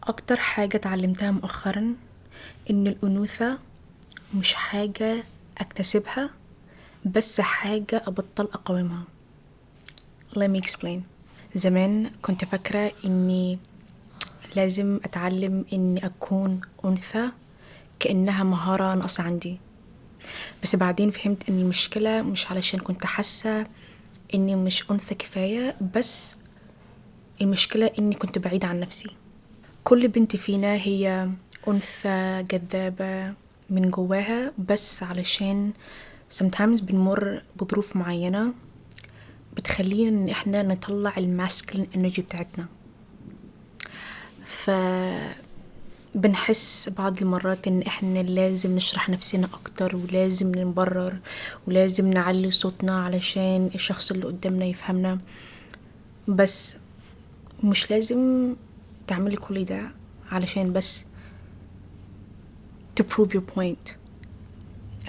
أكتر حاجة اتعلمتها مؤخرا إن الأنوثة مش حاجة أكتسبها، بس حاجة أبطل أقاومها. Let me explain. زمان كنت فاكرة إني لازم أتعلم إني أكون أنثى كأنها مهارة ناقصة عندي، بس بعدين فهمت إن المشكلة مش علشان كنت حاسة إني مش أنثى كفاية، بس المشكلة إني كنت بعيدة عن نفسي. كل بنت فينا هي أنثى جذابة من جواها، بس علشان sometimes بنمر بظروف معينة بتخلينا إن إحنا نطلع ال masculine energy بتاعتنا، فبنحس بعض المرات إن إحنا لازم نشرح نفسنا أكتر، ولازم نبرر، ولازم نعلي صوتنا علشان الشخص اللي قدامنا يفهمنا. بس مش لازم تعملي كل ده علشان بس to prove your point.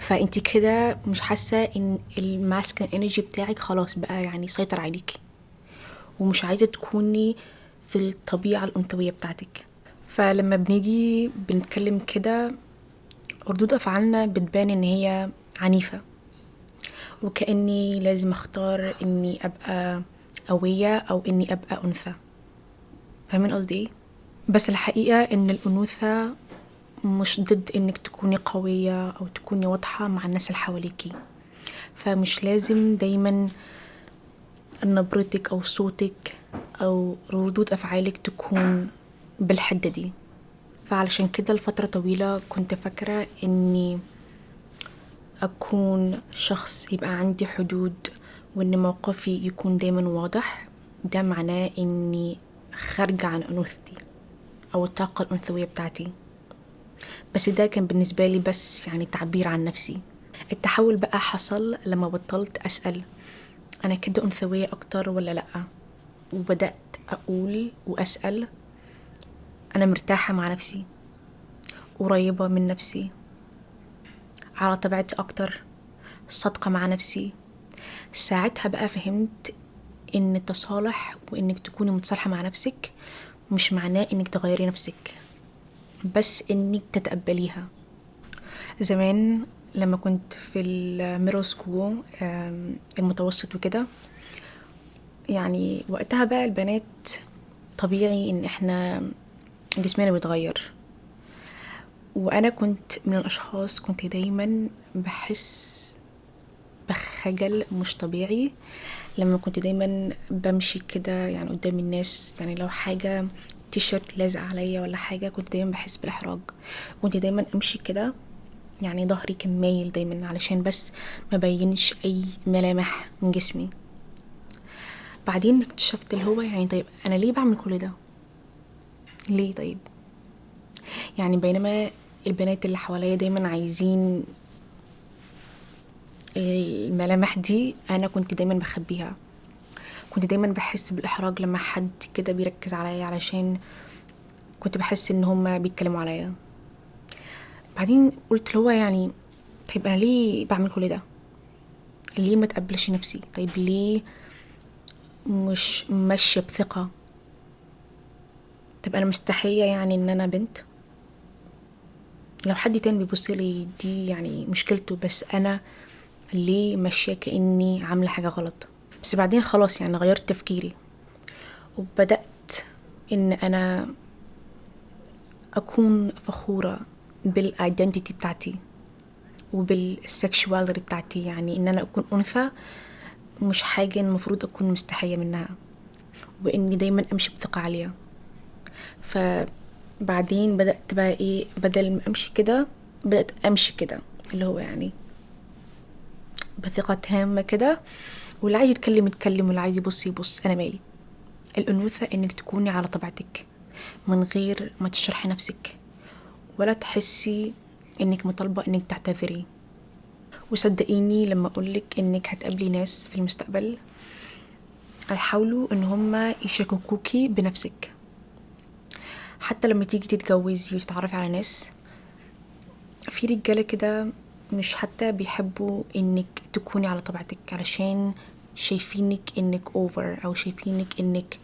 فانتي كده مش حاسة ان ال masculine energy بتاعك خلاص بقى يعني سيطر عليكي، ومش عايزة تكوني في الطبيعة الأنثوية بتاعتك. فلما بنيجي بنتكلم كده ردود أفعالنا بتبان إن هي عنيفة، وكأني لازم أختار إني أبقى قوية أو إني أبقى أنثى. فاهمين قصدي إيه؟ بس الحقيقة إن الأنوثة مش ضد إنك تكوني قوية أو تكوني واضحة مع الناس اللي حواليكي، فمش لازم دايما نبرتك أو صوتك أو ردود أفعالك تكون بالحدة دي. فعلشان كده لفترة طويلة كنت فاكرة إني أكون شخص يبقى عندي حدود وإن موقفي يكون دايما واضح، ده معناه إني خارجة عن أنوثتي أو الطاقة الأنثوية بتاعتي. بس ده كان بالنسبة لي بس يعني تعبير عن نفسي. التحول بقى حصل لما بطلت أسأل أنا كده أنثوية أكتر ولا لأ، وبدأت أقول وأسأل أنا مرتاحة مع نفسي، قريبة من نفسي، على طبيعتي أكتر، صادقة مع نفسي. ساعتها بقى فهمت إن التصالح وإنك تكوني متصالحة مع نفسك مش معناه إنك تغيري نفسك، بس إنك تتقبليها. زمان لما كنت في ال middle school، المتوسط وكده، يعني وقتها بقى البنات طبيعي إن إحنا جسمنا بيتغير، وأنا كنت من الأشخاص كنت دايما بحس بخجل مش طبيعي لما كنت دايما بمشي كده يعني قدام الناس. يعني لو حاجة تيشيرت لازق عليا ولا حاجة كنت دايما بحس بالإحراج، كنت دايما أمشي كده يعني ظهري كان مايل دايما علشان بس ما بينش أي ملامح من جسمي. بعدين اكتشفت اللي هو يعني طيب أنا ليه بعمل كل ده؟ ليه طيب؟ يعني بينما البنات اللي حواليا دايما عايزين الملامح دي، أنا كنت دايما بخبيها. كنت دايما بحس بالإحراج لما حد كده بيركز عليا علشان كنت بحس إن هما بيتكلموا عليا. بعدين قلت اللي هو يعني طيب أنا ليه بعمل كل ده؟ ليه ما تقبلش نفسي؟ طيب ليه مش ماشية بثقة؟ طب أنا مستحية يعني إن أنا بنت؟ لو حد تاني بيبص لي دي يعني مشكلته، بس أنا ليه ماشية كأني عاملة حاجة غلط؟ بس بعدين خلاص يعني غيرت تفكيري، وبدأت إن أنا أكون فخورة بال identity بتاعتي وبال sexuality بتاعتي. يعني إن أنا أكون أنثى مش حاجة المفروض أكون مستحية منها، وإني دايما أمشي بثقة عالية. فبعدين بدأت بقى إيه، بدل ما أمشي كده بدأت أمشي كده اللي هو يعني بثقة تامة كده، واللي عايز يتكلم يتكلم، واللي عايز يبص يبص، أنا مالي. الأنوثة إنك تكوني على طبيعتك من غير ما تشرحي نفسك ولا تحسي إنك مطالبة إنك تعتذري. وصدقيني لما أقولك إنك هتقابلي ناس في المستقبل هيحاولوا إن هما يشككوكي بنفسك. حتى لما تيجي تتجوزي وتتعرفي على ناس، في رجالة كده مش حتى بيحبوا إنك تكوني على طبيعتك علشان شايفينك إنك over، أو شايفينك إنك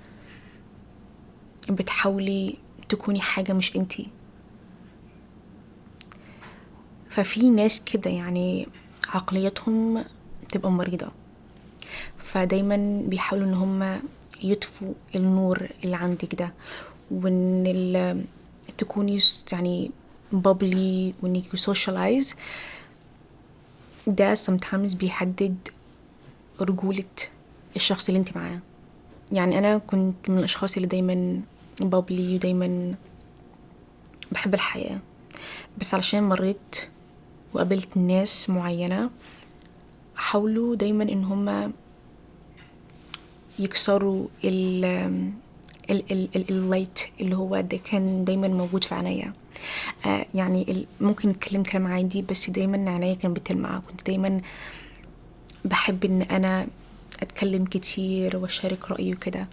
بتحاولي تكوني حاجة مش انتي. ففي ناس كده يعني عقليتهم تبقى مريضة، فدايما بيحاولوا ان هم يطفوا النور اللي عندك ده، وان تكوني يعني bubbly وانك socialize. ده sometimes بيحدد رجولة الشخص اللي انت معاه. يعني انا كنت من الاشخاص اللي دايما bubbly ودايما بحب الحياة، بس علشان مريت وقابلت ناس معينة حاولوا دايما ان هما يكسروا ال ال ال ال ال light اللي هو ده كان دايما موجود في عينيا. يعني ممكن نتكلم كلام عادي، بس دايما عينيا كانت بتلمع. كنت دايما بحب ان انا اتكلم كتير واشارك رأيي وكده.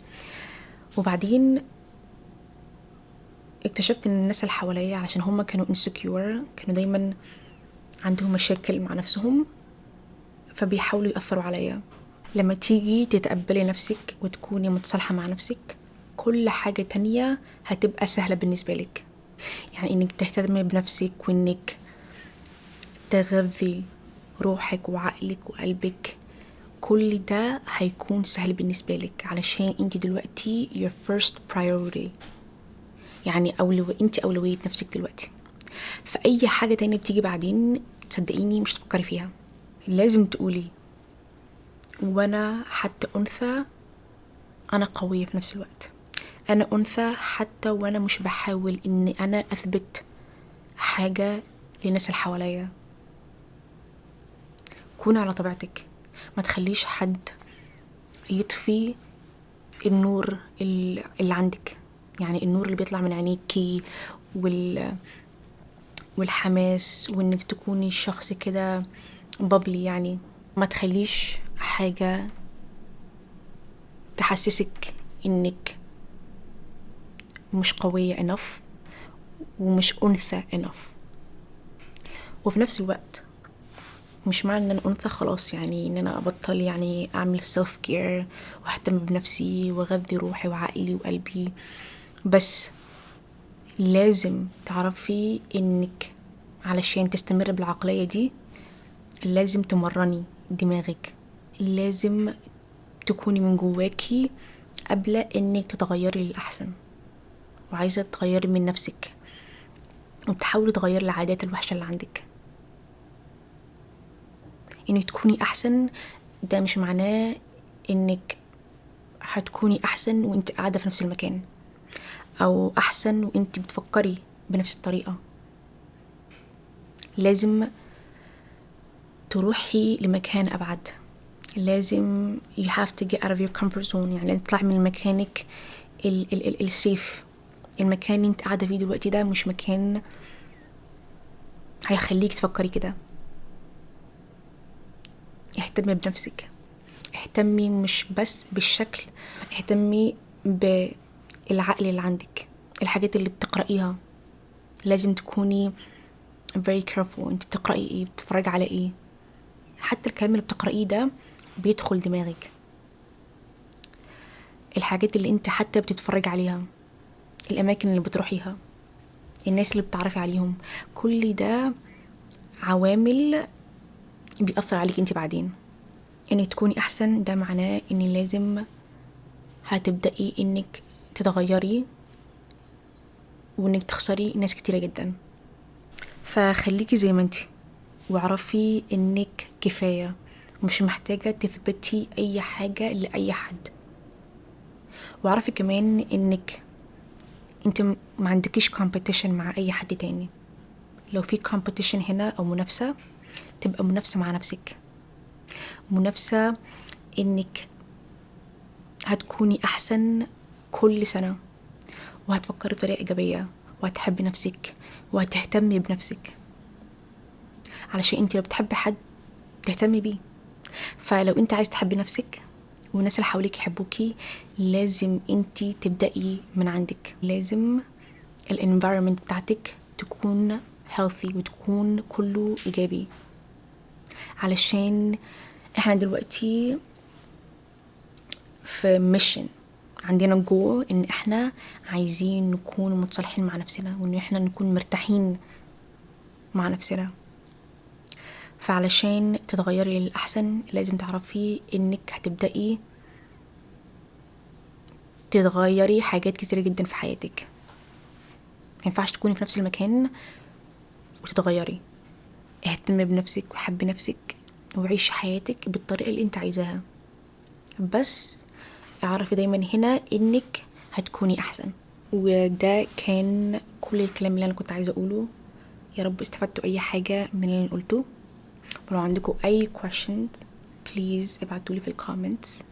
وبعدين اكتشفت ان الناس اللي حواليا عشان هما كانوا insecure، كانوا دايما عندهم مشاكل مع نفسهم، فبيحاولوا يأثروا عليا. لما تيجي تتقبلي نفسك وتكوني متصالحة مع نفسك، كل حاجة تانية هتبقى سهلة بالنسبة لك. يعني انك تهتمي بنفسك وانك تغذي روحك وعقلك وقلبك، كل ده هيكون سهل بالنسبة لك علشان انت دلوقتي your first priority، يعني انت أولوية نفسك دلوقتي. فأي حاجة تانية بتيجي بعدين صدقيني مش تفكري فيها. لازم تقولي وانا حتى أنثى أنا قوية في نفس الوقت، أنا أنثى حتى وأنا مش بحاول إن أنا أثبت حاجة للناس اللي حواليا. كون على طبيعتك، ما تخليش حد يطفي النور اللي عندك، يعني النور اللي بيطلع من عينيكي والحماس، وإنك تكوني شخص كده بابلي. يعني ما تخليش حاجة تحسسك إنك مش قوية enough ومش أنثى enough. وفي نفس الوقت مش معنى إن أنا أنثى خلاص يعني إن أنا أبطل يعني أعمل self care وأهتم بنفسي وأغذي روحي وعقلي وقلبي، بس لازم تعرفي إنك علشان تستمر بالعقلية دي لازم تمرني دماغك، لازم تكوني من جواكي قبل إنك تتغيري للأحسن، وعايزة تغيري من نفسك وبتحاولي تغيري العادات الوحشة اللي عندك. إنك تكوني أحسن ده مش معناه إنك هتكوني أحسن وإنت قاعدة في نفس المكان، أو أحسن وإنت بتفكري بنفس الطريقة. لازم تروحي لمكان أبعد، لازم you have to get out of your comfort zone، يعني تطلع من مكانك ال safe. المكان اللي انت قاعدة فيه دلوقتي ده مش مكان هيخليك تفكري كده. اهتمي بنفسك، اهتمي مش بس بالشكل، اهتمي بالعقل اللي عندك، الحاجات اللي بتقرأيها لازم تكوني very careful. انت بتقرأي ايه، بتتفرجي على ايه، حتى الكلام اللي بتقرأيه ده بيدخل دماغك. الحاجات اللي انت حتى بتتفرج عليها، الأماكن اللي بتروحيها، الناس اللي بتعرفي عليهم، كل ده عوامل بيأثر عليك انت بعدين. انك تكوني أحسن ده معناه ان لازم هتبدأي انك تتغيري وانك تخسري ناس كتيرة جدا. فخليكي زي ما انتي، واعرفي انك كفاية، مش محتاجة تثبتي اي حاجة لأي حد. واعرفي كمان انك انت ما عندكيش competition مع اي حد تاني. لو في competition هنا او منافسة، تبقى منافسة مع نفسك، منافسة انك هتكوني احسن كل سنة، وهتفكري بطريقة ايجابية، وهتحبي نفسك، وهتهتمي بنفسك، علشان انت لو بتحبي حد تهتمي بيه. فلو انت عايز تحبي نفسك والناس اللي حواليك يحبوكي، لازم انت تبدأي من عندك. لازم ال environment بتاعتك تكون healthy وتكون كله ايجابي، علشان احنا دلوقتي في mission، عندنا جول ان احنا عايزين نكون متصالحين مع نفسنا، وان احنا نكون مرتاحين مع نفسنا. فعلشان تتغيري للأحسن لازم تعرفي انك هتبدأي تتغيري حاجات كتيرة جدا في حياتك. ما ينفعش تكوني في نفس المكان وتتغيري. اهتمي بنفسك وحبي نفسك وعيشي حياتك بالطريقة اللي انت عايزاها، بس اعرفي دايما هنا انك هتكوني احسن. وده كان كل الكلام اللي انا كنت عايزة اقوله. يا رب استفدتوا اي حاجة من اللي قلته، ولو عندكم اي questions please ابعتولي في ال comments.